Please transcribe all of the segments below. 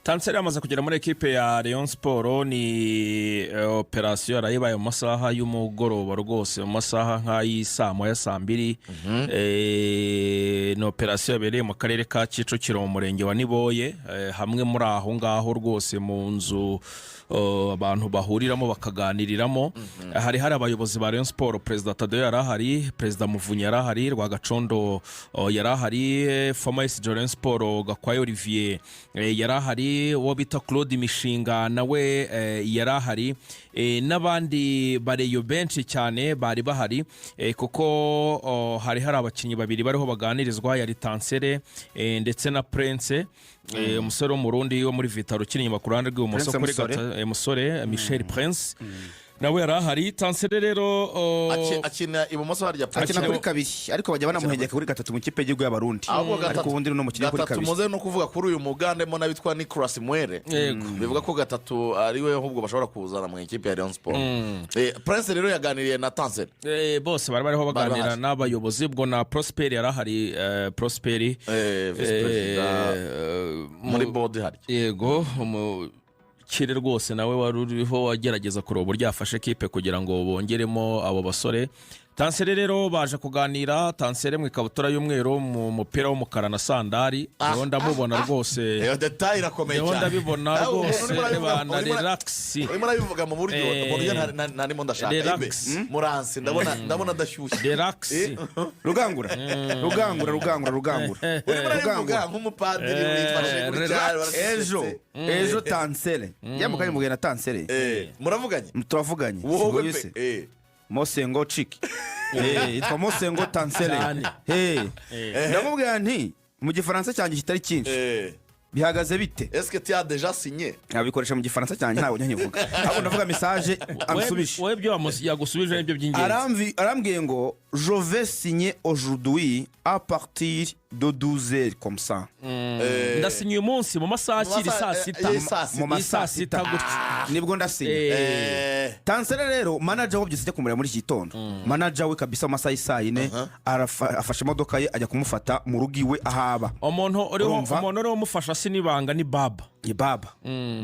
Tanseri yamaze kugera muri ekipe ya Rayon Sport. Ni operasiyo yarayibaye mu masaha y'umugoroba rwose, mu masaha nk'ay'isaa moya, saa mbiri. Ni operasiyo yabereye mu Karere ka Kicukiro, mu Murenge wa Niboye, hamwe muri aho ngaho rwose mu nzu abantu bahuriramo bakaganiriramo. Hari abayobozi ba Rayon Sport: Perezida Tadeyo yari ahari, Perezida Muvunyi yari ahari, Rwagacondo yari ahari, former SG Rayon Sport Gakwaya Olivier yari ahari, uwo bita Claude Mishinga nawe yari ahari, n'abandi bareyo benshi cyane bari bahari, kuko hari abakinnyi babiri bariho baganirizwa, yari Tansere ndetse na Prince, umusore w'Umurundi wo muri Vital'O ukina inyuma ku ruhande rw'ibumoso. Prince Kuri Musore. Musore Michel Prince nawe yari ahari. Tansere rero Akina ibumoso harya? Akina Akina kuri kabiri, ariko bajya banamuhengeka kuri gatatu mu ikipe y'igihugu y'Abarundi. Ahubwo Ariko gatatu ubundi ni umukinnyi kuri gatatu kabiri. Muze no kuvuga kuri uyu mugande mo n'abitwa Nicolas Mwere. Bivuga ko gatatu ari we ahubwo bashobora kuzana mu ikipe ya Rayon Sport. Prince rero yaganiriye na Tanseri. Bose bari bariho baganira Bahari. n'abayobozi. Ubwo na Prosper yari ahari, Prosper Visi Perezida muri board harya. Yego, umukire rwose nawe wari uriho wagerageza kureba uburyo yafashe ekipe kugira ngo bongeremo abo basore. Tansere rero baje kuganira, Tansere mu ikabutura y'umweru, mu mupira w'umukara na sandari. Niho ndamubona rwose. Iyo détail irakomeye Niho cyane. ndabibona Nawe rwose. urimo urabivuga- Bana relax. Urimo urabivuga mu buryo ntarimo ndashaka. Relax. Ibe, muransi ndabona adashyushye. Relax. Rugangura, rugangura, rugangura, rugangura. Urimo urabivuga Rugangura. nk'umupadiri wifashe gutya. Relax. Barasetse. Ejo Tansere yamukanye mubwiye na Tansere. Muravuganye? Turavuganye. Wowe Sigoye pe se. Mosengo Chiki. Yitwa Mosengo Tansere. Cyane. Ndamubwira nti mu Gifaransa cyanjye kitari cyinshi, bihagaze bite? Est-ce que tu as déjà signé? Nabikoresha mu Gifaransa cyanjye, ntabwo njya nkivuga, ahubwo ndavuga message ansubije. Wowe ibyo yagusubije nibyo by'ingenzi. Arambwiye ngo: "Je vais signer aujourd'hui à partir de 12 heures comme ça." Ndasinya uyu munsi mu masaha akiri saa sita. Saa sita. Mu ma Saa sita gutyo. Nibwo ndasinya. Tansere rero, manager we byose ajya kumureba muri iki gitondo. Manager we kabisa mu masaha y'isaa yine afashe imodoka ye ajya kumufata mu rugo iwe ahaba. Umuntu uriho Urumva? Umuntu uriho umufasha si n'ibanga, ni Baba. Ni Baba.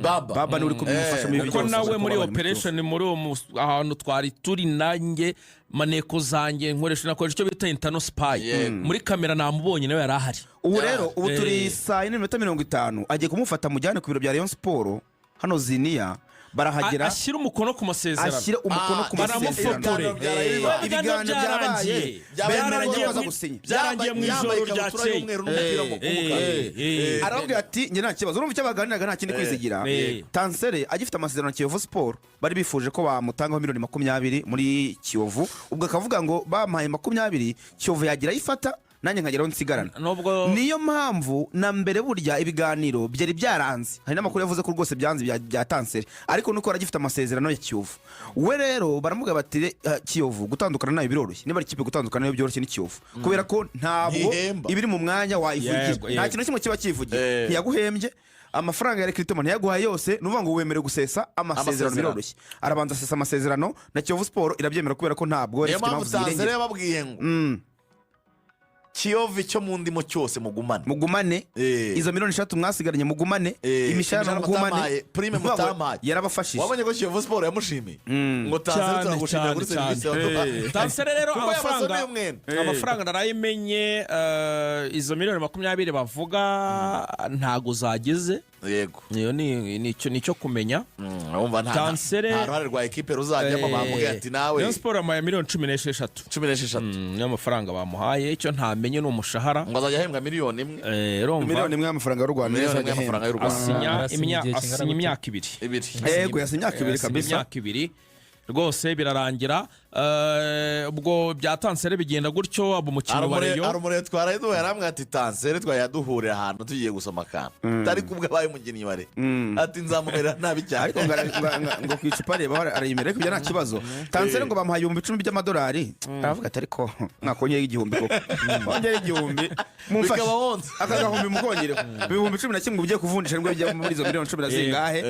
Baba. Baba niwe uri kubimufasha muri ibi Kuko byose, nawe kuba muri bari mu operation, muri uwo ahantu twari turi, nanjye maneko zanjye nkoresha, nakoresha icyo bita internal spy. Muri kamera namubonye, nawe yari ahari. Ubu rero ubu turi saa yine n'iminota 50, agiye kumufata mujyane ku biro bya Rayon Sport hano Ziniya, barahagera. Ashyira umukono ku masezerano. Ashyire umukono ku masezerano. Baramufotore. Ibiganiro byarabaye, bemeranya ko baza gusinya. Byarangiye mu Yambaye ijoro ikabutura ryakeye. y'umweru n'umupira w'umukara. Arababwira ati: "Njye nta kibazo." Urumva icyo baganiraga nta kindi kwizigira. Tansere agifite amasezerano na Kiyovu Sport, bari bifuje ko bamutangaho miliyoni 20 muri Kiyovu. Ubwo akavuga ngo bampaye 20, Kiyovu yagira ayifata, nanjye nkageraho nsigarana. Nubwo Niyo mpamvu na mbere burya ibiganiro byari byaranze, hari n'amakuru yavuze ko rwose byanze bya Tansere, ariko nuko yari agifite amasezerano ya Kiyovu. We rero baramubwira bati: "Kiyovu gutandukana nayo biroroshye. Niba ari ikipe gutandukana nayo byoroshye ni Kiyovu, kubera ko ntabwo Ntihemba. iba iri mu mwanya wayivugira." Nta kintu na kimwe kiba kivugira. Ntiyaguhembye, amafaranga ya recrutement ntiyaguhaye yose, ni ukuvuga ngo wemerewe gusesa amasezerano. Amasezerano. Biroroshye. Arabanza asesa amasezerano na Kiyovu Sport irabyemera, kubera ko ntabwo yari Niyo ifite mpamvu impamvu Tansere zirengera. yababwiye ngo Kiyovu icyo mu ndimo cyose mugumane. Mugumane. Izo miliyoni 3 mwasigaranye mugumane. Imishahara Imishahara mugumane. mutampaye, prime Ni ukuvuga ngo mutampaye. yarabafashije. Wabonye ko Kiyovu Sport yamushimiye ngo: "Tansere, Cyane, turagushimira cyane, kuri serivisi cyane. waduhaye." Tansere rero Kuko amafaranga yabasomeye umwenda. Amafaranga narayimenye, izo miliyoni 20 bavuga ntago zageze. Iyo ni icyo kumenya. Urumva nta ruhare rwa ekipe ruzajyamo. Bamubwiye ati nawe Rayon Sport yamuhaye miliyoni 16. 16. Niyo mafaranga bamuhaye. Icyo ntamenye ni umushahara. Ngo azajya ahembwa miliyoni 1. Urumva? Miliyoni 1 y'amafaranga y'u Rwanda Miliyoni niyo imwe azajya y'amafaranga ahembwa. y'u Rwanda. Asinya Arasinya igihe kingana asinya gute? imyaka 2. 2. Yego, yasinye imyaka 2 Asinya kabisa. imyaka 2 rwose, birarangira. Ubwo bya Tansere bigenda gutyo, aba umukinnyi wa Rayon. Hari umuriro twaraye duhuye, arambwira ati: "Tansere twayaduhurira ahantu tugiye gusoma akantu, utari kubwo abaye umukinnyi wa Rayon, ati nzamumerera nabi cyane." Ariko ngo ku icupa reba arayimera, ariko ibyo nta kibazo. Tansere ngo bamuhaye 10,000 by'amadolari, aravuga ati: "Ariko mwakongera 1000 koko, kongera 1000 mumfashe." Bikaba wonse. Aka gahumbi mukongereho, 11,000 ugiye kuvunjisha nibwo bijya muri izo miliyoni cumi na zingahe.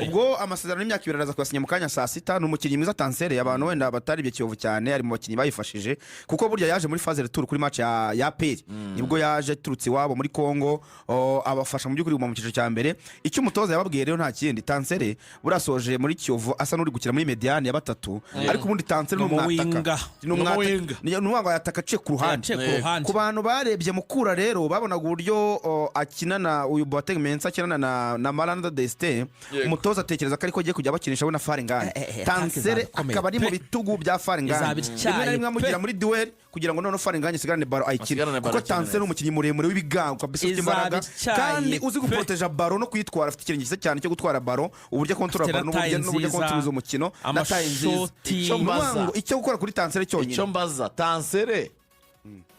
Ubwo amasezerano y'imyaka 2 araza kuyasinya mu kanya saa sita. Ni umukinnyi mwiza. Tansere, abantu wenda batari Kiyovu cyane, ari mu bakinnyi bayifashije, kuko burya yaje muri phase retour kuri match ya APR, nibwo yaje aturutse iwabo muri Congo, abafasha mu by'ukuri kuguma mu cyiciro cya mbere. Icyo umutoza yababwiye rero nta kindi, Tansere burasoje muri Kiyovu asa n'uri gukina muri médiane ya batatu, ariko ubundi Tansere ni Ni umwataka. umuwinga. Ni umwataka. Umuwinga. Ni ukuvuga ngo yataka aciye ku ruhande. Yaciye ku ruhande. Ku bantu barebye Mukura rero, babonaga uburyo akinana uyu Boateng Mensah, akinana na Maranda Destin. Umutoza atekereza ko ariko agiye kujya bakinisha we na Fall Ngagne. Tansere Attack ikomeye akaba ari mu pe. bitugu bya Fall Ngagne, Izaba ityaye rimwe na rimwe amugira pe. muri duel kugira ngo noneho Fall Ngagne asigarane ballon ayikine, Asigarane ballon kuko akine Tansere ni neza. umukinnyi muremure w'ibigango kabisa, ufite Izaba imbaraga ityaye kandi uzi pe. guproteja ballon no kuyitwara. Afite ikirenge cyiza cyane cyo gutwara ballon, uburyo akontorora Afite ballon na taille n'uburyo nziza, akontorora umukino na taille nziza. amashoti. Icyo Ni ukuvuga mbaza. ngo icyo gukora kuri Tansere cyonyine. Icyo mbaza, Tansere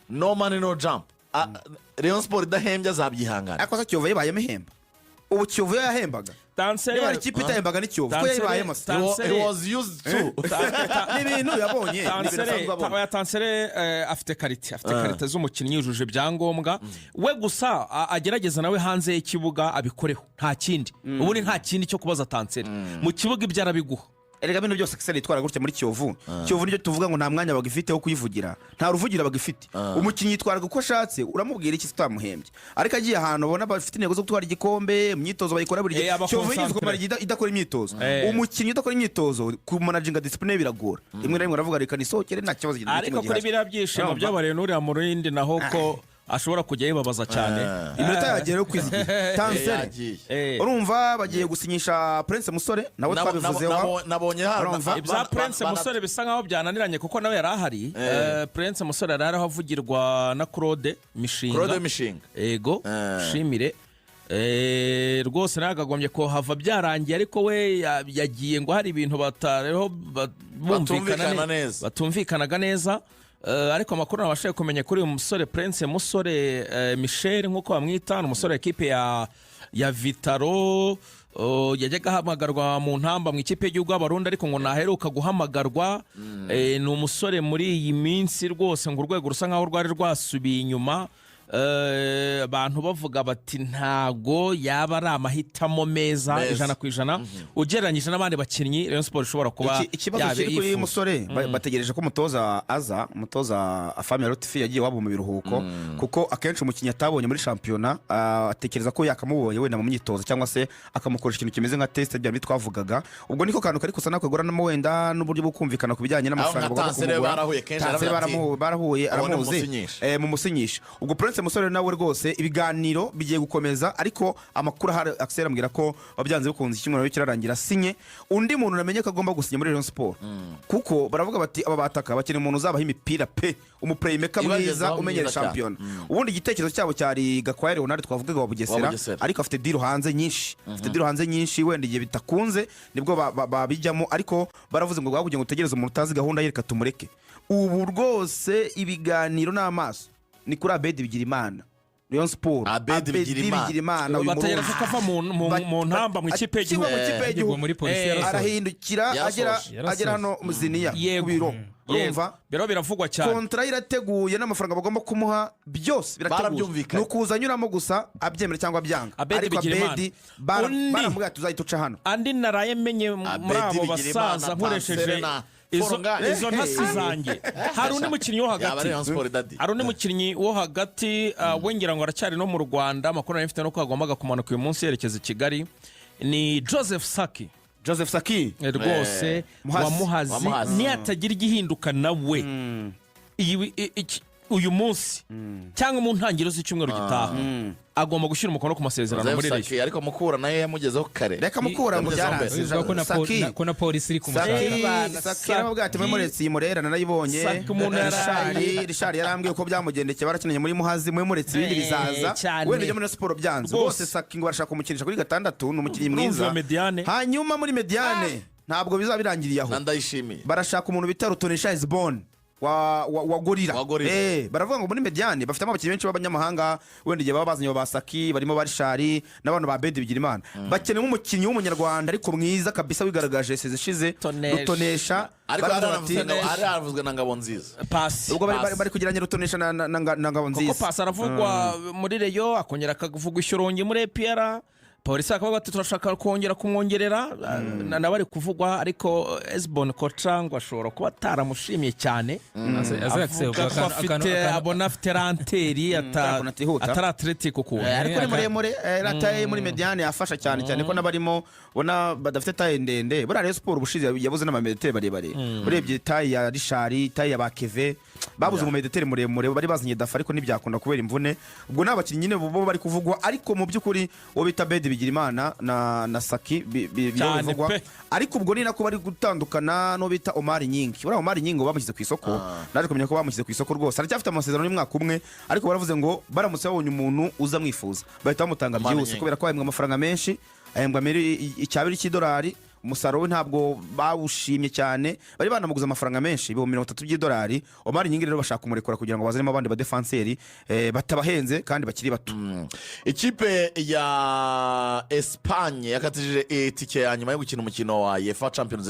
no money no jump. Rayon Sport idahembye azabyihangana? Ariko se Kiyovu yabayemo ihemba? Ubu Kiyovu yo yahembaga? Tansere Niba hari ikipe itahembaga ni Kiyovu, kuko yayibayemo se. He was used to. Ni ibintu yabonye, ni ibintu Tansere asanzwe abona. Oya, Tansere afite qualité, afite qualité z'umukinnyi yujuje ibyangombwa. We gusa agerageza nawe hanze y'ikibuga abikoreho, nta kindi. Ubundi nta kindi cyo kubaza Tansere, mu kibuga ibyo arabiguha. Erega bino byose Axel yitwara gutya muri Kiyovu. Kiyovu nibyo tuvuga ngo nta mwanya bagifite wo kuyivugira, nta ruvugira bagifite. Umukinnyi yitwaraga uko ashatse, uramubwira iki se utamuhembye? Ariko agiye ahantu ubona bafite intego zo gutwara igikombe, imyitozo bayikora buri gihe. Aba Kiyovu yigeze concentré. kumara igihe idakora imyitozo. Umukinnyi udakora imyitozo, kumanaginga discipline biragora. Rimwe na rimwe aravuga reka nisohokere, nta kibazo na Ariko kimwe kuri gihari. biriya byishimo Urumva? by'abareba n'uriya mu rindi naho ko ashobora kujya yibabaza cyane. Iminota yagiye rero kwizigira Tansere. Yagiye. Urumva bagiye gusinyisha Prince Musore nawe, twabivuzeho. Nabonye hano. Urumva? Ibya Prince Musore bisa nkaho byananiranye, kuko nawe yari ahari. Prince Musore yari ariho avugirwa na Claude Mishinga. Claude Mishinga. Ego. Shimire. Rwose nawe akagombye kuhava byarangiye, ariko we yagiye ngo hari ibintu batariho bumvikana Batumvikana neza. Batumvikanaga neza. Ariko amakuru nabashije kumenya kuri uyu musore Prince Musore, Michel nk'uko bamwita, ni umusore w'ikipe ya Vital'O, yajyaga ahamagarwa mu ntamba mu ikipe y'igihugu y'Abarundi, ariko ngo ntaheruka guhamagarwa. Ni umusore muri iyi minsi rwose ngo urwego rusa nkaho rwari rwasubiye inyuma. Abantu bavuga bati ntago yaba ari amahitamo meza Meza. 100% ugereranyije n'abandi bakinnyi Rayon Sport ishobora kuba Ikibazo yaba kiri kuri uyu yifuza. musore, bategereje ko umutoza aza. Umutoza Afahmia Lotfi yagiye iwabo mu biruhuko, kuko akenshi umukinnyi atabonye muri shampiyona, atekereza ko yakamubonye wenda mu myitozo, cyangwa se akamukoresha ikintu kimeze nka test, bya bindi twavugaga. Ubwo niko kantu kari gusa nako kagoranamo wenda n'uburyo bwo kumvikana ku bijyanye n'amafaranga Aho nka bagomba Tansere kumugura. barahuye kenshi, Tansere aravuga ati, barahuye, "Ubone aramuzi." mumusinyishe. Mumusinyishe. Ubwo Prince Musore nawe rwose ibiganiro bigiye gukomeza, ariko amakuru ahari, Axel ambwira ko byanze bikunze icyumweru kirarangira asinye. Undi muntu namenye ko agomba gusinya muri Rayon Sport, kuko baravuga bati aba bataka bakeneye umuntu uzabaha imipira pe, umuplaymaker mwiza, Ibagezaho umenyera mwiza cyane. shampiyona. Ubundi igitekerezo cyabo cyari Gakwaya Leonard twavugaga wa Bugesera, Wa Bugesera. ariko afite deal hanze nyinshi, afite deal hanze nyinshi. Wenda igihe bitakunze nibwo babijyamo, ariko baravuze ngo kugira ngo utegereze umuntu utazi gahunda ye, reka tumureke. Ubu rwose ibiganiro n'amaso ni kuri Abedi Bigirimana. Rayon Sport, Abedi Bigirimana. Bigirimana, uyu Bategereza Murundi. ko ava mu ntamba mu ikipe y'igihugu. Akiva mu ikipe Yigwa y'igihugu. muri polisi, yarasoje. Arahindukira Yarasoje. agera Yarasoje. agera hano mu Ziniya ku biro. Urumva? Biro biravugwa cyane. Contrat irateguye n'amafaranga bagomba kumuha byose birateguye. Barabyumvikanye. Ni ukuza anyuramo gusa abyemera cyangwa abyanga. Abedi Ariko Bigirimana. Abedi baramubwira ati tuzahita uca hano. Andi naraye menye muri Abedi abo Bigirimana, basaza nkoresheje Tansere na izo Fall Ngagne. izo ntasi zanjye, hari undi mukinnyi wo Yaba hagati ari Rayon Sport dadi. Hari undi mukinnyi wo hagati, we ngira ngo aracyari no mu Rwanda. Amakuru nari mfite nuko agombaga kumanuka uyu munsi yerekeza i Kigali, ni Joseph Saki. Joseph Saki. Rwose Muhazi. wa Muhazi. Wa Muhazi. Niyatagira igihinduka nawe uyu munsi cyangwa mu ntangiriro z'icyumweru gitaha agomba gushyira umukono ku masezerano Joseph muri Rayon. Saki, ariko Mukura nayo yamugezeho kare. Reka Mukura ngo Yamugezeho byaranze. mbere. Bivuga ko na Saki. ko na polisi iri kumushaka. Saki. Bana, Saki yaramubwiye ati muretse iyi Murera narayibonye. Saki umuntu yaraye. Richard yarambwiye ko byamugendekeye, barakinanye muri Muhazi, mwe muretse ibindi bizaza. Cyane. Wenda ujya muri Siporo byanze. Rwose. Rwose Saki ngo barashaka kumukinisha kuri gatandatu, ni umukinnyi Urumva mwiza. iyo médiane? Hanyuma muri médiane ntabwo bizaba birangiriye aho. Na Ndayishimiye. Barashaka umuntu bita Rutonesha Hezbon wa Gorilla. Wa Gorilla. Baravuga ngo muri médiane bafitemo abakinnyi benshi b'abanyamahanga, wenda igihe baba bazanye ba Saki, barimo ba Richard n'abantu ba Bedi Bigirimana. Bakeneye umukinnyi w'umunyarwanda ariko mwiza kabisa wigaragaje seze ishize. Rutonesha. Rutonesha. Ariko Baravuga bati haravuzwe na Ngabo Nziza. Pasi. Ubwo Pasi. bari kugeranya Rutonesha na Kuko Ngabonziza. Pasi aravugwa muri Rayon, akongera akavugwa Ishyorongi muri APR. Polisi akavuga ati turashaka kongera kumwongerera, nawe ari kuvugwa, ariko Esbon Koca ngo ashobora kuba ataramushimye cyane, avuga ko afite, abona afite lenteur, ukuntu atihuta. Atari athlétique ukuntu. Ariko ni muremure, taille muri médiane yafasha cyane cyane ko n'abarimo ubona badafite taille ndende. Buriya Rayon Sport ubushize yabuze n'abamedeteri barebare. Urebye taille ya Richard, taille ya Bakeve, babuze umumedeteri muremure. Bari bazanye Dafa ariko ntibyakunda kubera imvune. Ubwo ni abakinnyi nyine bo bari kuvugwa, ariko mu by'ukuri uwo bita Bedi Bigirimana na Saki nibo Cyane bivugwa. pe. Ariko ubwo ni nako bari gutandukana n'uwo bita Omar Nyingi. Buriya Omar Nyingi bamushyize ku isoko, naje kumenya ko bamushyize ku isoko rwose. Aracyafite amasezerano y'umwaka umwe, ariko baravuze ngo baramutse babonye umuntu uza amwifuza bahita bamutanga Omar byihuse, Nyingi. kubera ko ahembwa amafaranga menshi, ahembwa icyabiri cy'idolari. Umusaruro we ntabwo bawushimye cyane. Bari banamuguze amafaranga menshi, 30,000 by'idolari. Omar Nyingi rero bashaka kumurekura kugira ngo bazanemo abandi badefanseri batabahenze kandi bakiri bato. Ikipe ya Espagne yakatije itike ya nyuma yo gukina umukino wa UEFA Champions League.